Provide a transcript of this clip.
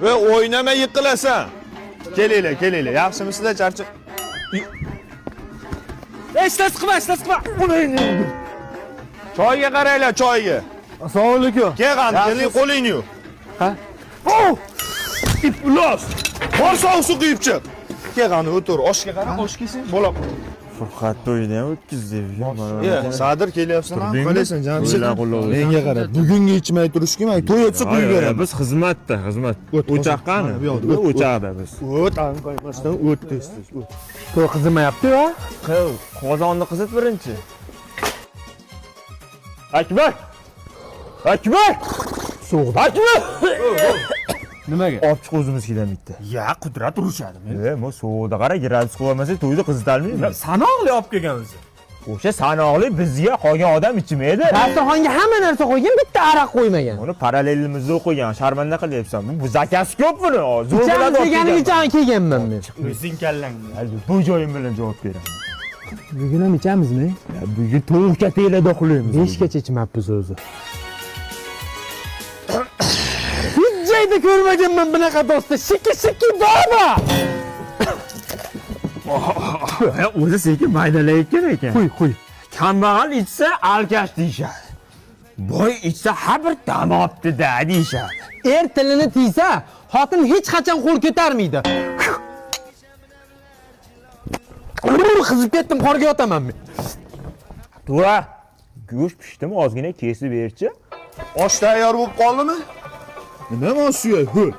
Va o'ynama, yiqilasan. Kelinglar, kelinglar. Yaxshimisizlar, charcha. Hech qilma, hech qilma. Choyga qaranglar, choyga. Assalomu alaykum. Kel qani, keling, qo'lingni yuv. Ha? Oh! Iflos. Bor, sovuq suv quyib chiq. Kel qani, o'tir. Oshga qara, osh kelsang bo'ladi. Furqat to'yini ham o'tkazdi. Ye, Sadir kelyapsan, ha? Turdingmi? Qo'laysan, Jamshid. Qo'llar qo'llar. Menga qara, bugungi ichmay turishga man to'y o'tsa quyib beraman. Biz xizmatda, xizmat. O't, O'choq qani? mana bu yoqda, o't, O'choqda biz. O't, anqaymasdan o't, tez tez o't. To'y qizimayapti-ya. Qil, qozonni qizit birinchi. Akbar! Akbar! So'g'di. Akbar! Nimaga? Olib chiq o'zimizkidan bitta. Ya, qudrat urishadimi? E, bu sovuqda qara, gradus qo'yolmasak to'yni qizitalmaymiz. Sanoqli olib kelgan o'zi. O'sha sanoqli bizga qolgan odam ichmaydi. Dasturxonga hamma narsa qo'ygan, bitta aroq qo'ymagan. Uni parallelimizda o'qigan, sharmanda qilyapsan. Bu zakasi ko'p buni. Zo'r Ichamiz bo'ladi olib deganiga kelgan. kelganman men. O'zing kallangni. Bu joyim bilan javob beraman. Bugun ham ichamizmi? Ya, bugun tovuq kataklarda uxlaymiz. 5 gacha ichmabmiz o'zi. Hech joyda ko'rmaganman bunaqa do'stni. Shiki shiki baba. Ya, o'zi sekin maydalayotgan ekan. Qo'y, qo'y. Kambag'al ichsa alkash deyishadi. Boy ichsa ha bir dam olibdi-da deyishadi. Er tilini tiysa, xotin hech qachon qo'l ko'tarmaydi. Qizib ketdim, qorga yotaman men. Tura, go'sht pishdimi, ozgina kesib berchi. Osh tayyor bo'lib qoldimi? Nima bu suyak? Ho'l.